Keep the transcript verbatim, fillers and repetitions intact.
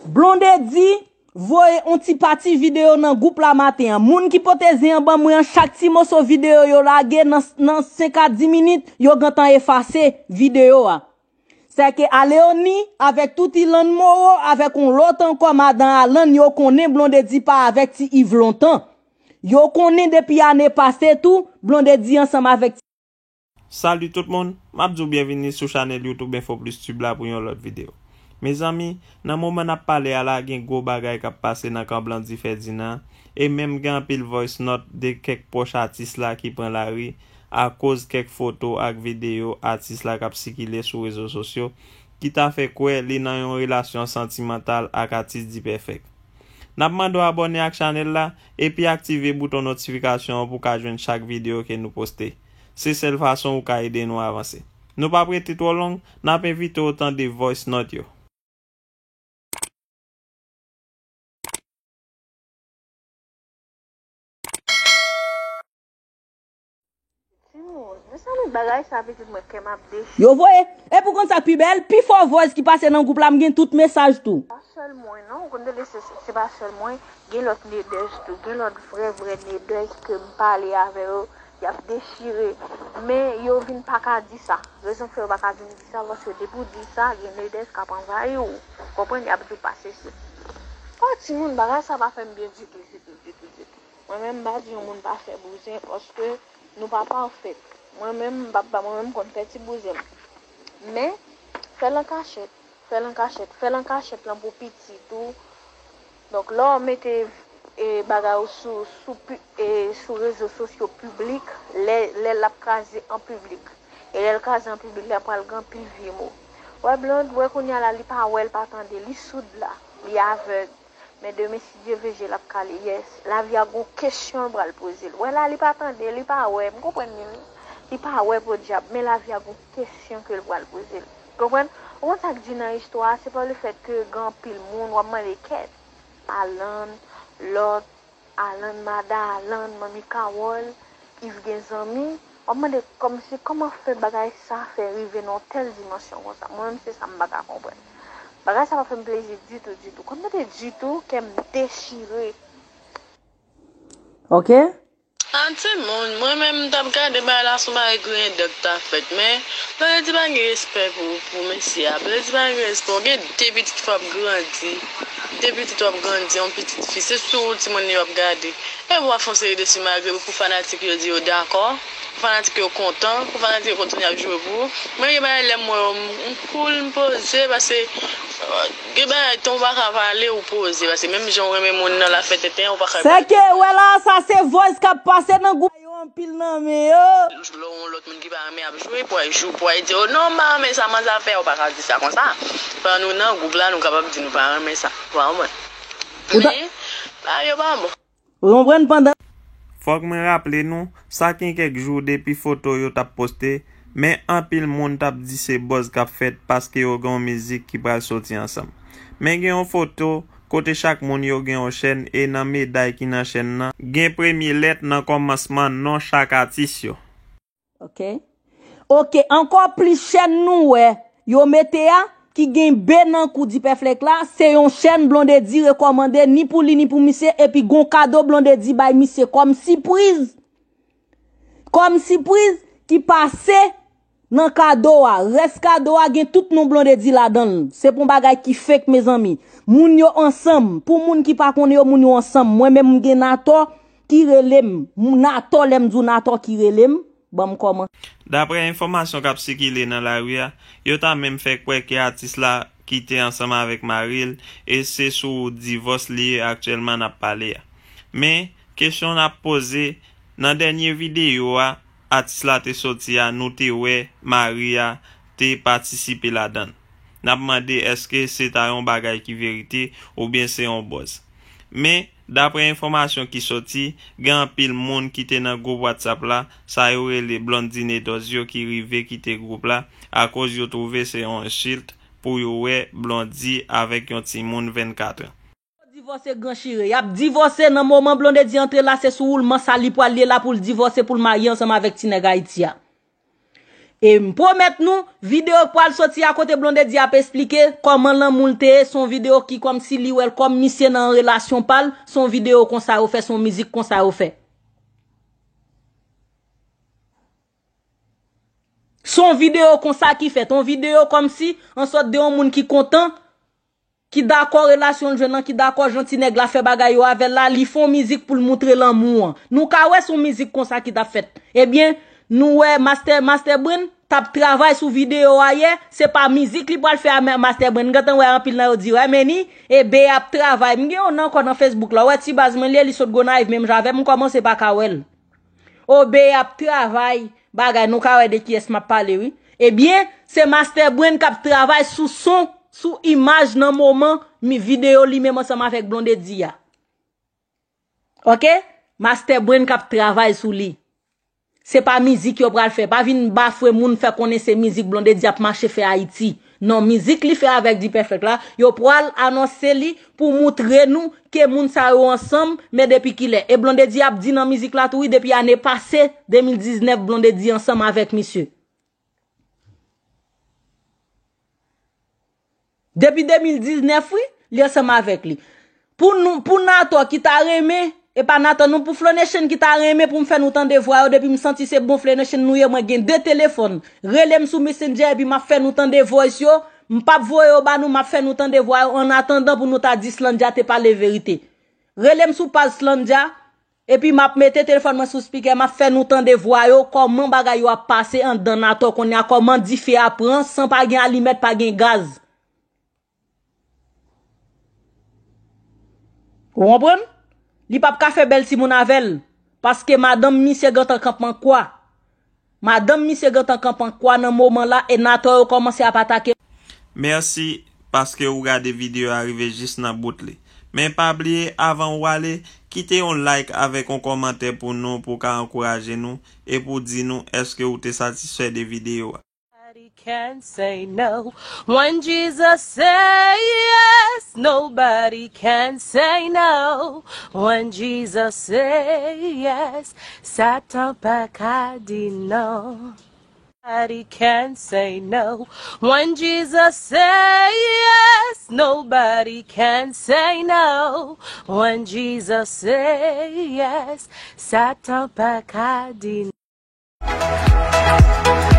Blondedy voye yon ti pati videyo nan gwoup la maten an. Moun ki pote zen an ban mwen an, chak ti moso videyo yo lage nan, nan senk a dis minit, yo gentan efase videyo a. Sèke Aleoni avèk tout Ilan Moro avèk yon lòt ankò madan Alan, yo konnen Blondedy pa avèk Ti Iv lontan. Yo konnen depi ane pase tou, Blondedy ansanm avèk Ti. Salut tout moun, m ap di w byenvini sou chanèl YouTube Info Plus Tube la pou yon lòt videyo. Mezanmi, nan moman n ap pale a la, gen gwo bagay k ap pase nan kan Blondy Ferdinand, e menm gen anpil voice note de kèk pwòch atis la ki pran lari akoz kèk foto ak videyo atis la k ap sikile sou rezo sosyo ki ta fè kwè li nan yon relasyon santimantal ak atis D-Perfect. N ap mande w abòne ak chanèl la epi aktive bouton notifikasyon an pou w ka jwenn chak videyo ke nou poste. Se sèl fason ou ka ede nou avanse. Nou p ap rete twò long, n ap envite w tande voice note yo. Timoun, mezanmi, bagay sa pitit mwen, kè m ap dechire. Yo voye, epi w konn sa k pi bèl, pi fò voice ki pase nan gwoup la, m gen tout mesaj tou. Pa sèl mwen non, ou konn tande se, se pa sèl mwen, gen lòt Nedès tou, gen lòt vrè vrè Nedès ke m pale avè yo, y ap dechire. Men yo vin pa ka di sa. Rezon k fè yo pa ka vin di sa, paske depi w di sa, gen Nedès k ap anvayi w. Konprann, y ap di w pa sesi. O timoun, bagay sa pa fè m byen ditou, ditou, ditou, ditou. Mwen menm m pa di yon moun pa fè bouzen paske nou pa pafèt. Mwen menm m pa, pa mwen menm m konn fè ti bouzen m. Men, fè l an kachèt, fè l an kachèt, fè l an kachèt lan pou pitit ou. Donk lè w mete e, bagay ou sou, sou, pi- e, sou rezo sosyo piblik, lè, lè l ap kraze an piblik. E lè l kraze an piblik la pral gen anpil vye mo. Wè Blonde, wè kounye a la li pa wè, l pa tande, li soud la, li avèg. Men demen si Dye vle je l ap kale, yes. Lavi a gon kesyon l pral poze l. Wè la li pa tande, li pa wè, m konprann li wi. Li pa wè podyab, men lavi a gon kesyon ke l pral poze l. Konprann? Ou konn sa k di nan istwa a, se pa lefèt ke gen anpil moun w ap mande kèt. Alan, lòt, Alan, madan Alan, manmi Kawòl, Iv gen zanmi, w ap mande kòmsi kòman fè bagay sa fè rive nan yon tèl dimansyon konsa. Mwen menm se sa m pa ka konprann. Bagay sa pa fè m plezi ditou, ditou. Kòm mete ditou, kè m dechire. Ok. An timoun, mwen menm m t ap gade bagay la se yon bagay griyen dan k ta fèt, men Blondedy pa gen respè pou, pou mesye a. Blondedy pa gen respè, w gen de pitit fò ap grandi, de pitit w ap grandi, yon pitit fi, se sou ou timoun yo ap gade. Epi w ap fè yon seri de simalgre pou fanatik yo di yo dakò, pou fanatik yo kontan, pou fanatik yo kontinye ap joure pou ou. Mwen gen bagay lè m wè yo, m, m cool, m poze, paske, euh, gen bagay tan w pa ka pale, ou poze, paske menm jan w renmen moun nan l ap fè tenten an, ou pa ka. Sèke wè la, sa se voice k ap pase nan gwoup yo anpil nan men yo. Lè w yon lòt moun ki pa renmen ap joure, pou w al jou, pou w al di, o non, m pa renmen sa manzè ap fè, ou pa ka di sa konsa. Pandan nou nan gwoup la, nou kapab di nou pa renmen sa. Ou pa konprann? Men, bagay yo pa bon. Ou konprann pandan. Fòk mwen raple nou, sa gen kèk jou depi foto yo t ap poste, men anpil moun t ap di se buzz k ap fèt paske yo gen yon mizik ki pral soti ansanm. Men gen yon foto kote chak moun yo gen yon chèn e nan meday ki nan chèn nan, gen premye lèt nan kòmansman non chak atis yo. Ok. Ok, ankò plis chèn nou wè yo mete a, ki gen B nan kou Dipèflèk la, se yon chèn Blondedy rekòmande ni pou li ni pou misye, epi gon kado Blondedy bay misye kòm sipriz. Kòm sipriz ki pase nan kado a. Rès kado a gen tout non Blondedy ladan l. Se pa yon bagay ki fake, mezanmi. Moun yo ansanm. Pou moun ki pa konnen yo, moun yo ansanm. Mwen menm, m gen Natò ki rele m. Natò, lè m di w Natò ki rele m, ban m kòman. Daprè enfòmasyon k ap sikile nan lari a, yo ta menm fè kwè ke atis la kite ansanm avèk mari l, e se sou divòs li ye aktyèlman n ap pale a. Men, kesyon n ap poze, nan dènye videyo a, atis la te soti a, nou te wè mari a te patisipe ladan l. N ap mande èske se ta yon bagay ki verite oubyen se yon buzz. Men, daprè enfòmasyon ki soti, gen anpil moun ki te nan gwoup WhatsApp la, sa yo rele Blondine Dose yo ki rive kite gwoup la, akoz yo twouve se yon ensilt pou yo wè Blondy avèk yon timoun vennkat an. Divòse gran chire. Y ap divòse nan moman Blondedy antre la, se sou woulman sa li pral ye la pou l divòse, pou l marye ansanm avèk ti nèg Ayiti a. E m pwomèt nou, videyo k pral soti a kote Blondedy ap esplike kòman lanmou l te ye, se yon videyo ki kòmsi li wè l kòm misye nan yon relasyon pa l, se yon videyo konsa yo fè, se yon mizik konsa yo fè. Se yon videyo konsa ki fèt, yon videyo kòmsi, an sòt de yon moun ki kontan, ki dakò relasyon l jwenn nan, ki dakò jan ti nèg la fè bagay yo avè l la, li fè yon mizik pou l moutre lanmou an. Nou ka wè se yon mizik konsa ki t ap fèt. Ebyen, nou wè Master, Master Brain t ap travay sou videyo a yè, se pa mizik li pral fè a Ma-, Master Brain. M gentan wè anpil nan yo di, wè, Meni, e B ap travay. M gen youn ankò nan Facebook la, wè ti baz mwen li, li sot Gonayiv menm jan avè m, m kòmanse pa ka wè l. O B ap travay bagay, nou ka wè de kiyès m ap pale, wi. Ebyen, se Master Brain k ap travay sou son, sou imaj nan moman mi videyo li menm ansanm avèk Blondedy a. Oke? Master Brain k ap travay sou li. Se pa mizik yo pral fè. Pa vin bafwe moun, fè konnen se mizik Blondedy ap mache fè Ayiti. Non, mizik li fè avèk D-Perfect la, yo pral anonse li pou moutre nou ke moun sa yo ansanm, men depi kilè. E Blondedy ap di nan mizik la tou, wi, depi ane pase, de mil diznèf, Blondedy ansanm avèk misye. Depi de mil diznèf, wi, li ansanm avèk li. Pou nou, pou Nathan ki ta renmen, e pa Nathan non, pou Flow Nation ki ta renmen pou m fè nou tande vwa yo, depi m santi se bon Flow Nation nou ye, mwen gen de telefòn. Rele m sou Messenger epi m ap fè nou tande voice yo. M p ap voye yo ba nou, m ap fè nou tande vwa yo annatandan pou nou ta di Slandja te pale verite. Rele m sou paj Slandja, epi m ap mete telefòn mwen sou speaker, m ap fè nou tande vwa yo, kòman bagay yo ap pase anndan Nathan kounye a, kòman dife a pran, san pa gen alimèt, pa gen gaz. Ou konprann? Li p ap ka fè bèl timoun avè l, paske madanm misye gentan kanpe an kwa. Madanm misye gentan kanpe an kwa nan moman la, e Nathan yo kòmanse ap atake. Mèsi paske ou gade videyo a rive jis nan bout li. Men pa bliye, avan ou ale, kite yon like avèk yon kòmantè pou nou, pou ka ankouraje nou, e pou di nou èske ou te satisfè de videyo a. Nobody can say no. When Jesus say yes, nobody can say no. When Jesus say yes, Satan pa ka di non. Nobody can say no. When Jesus say yes, nobody can say no. When Jesus say yes, Satan pa ka di non.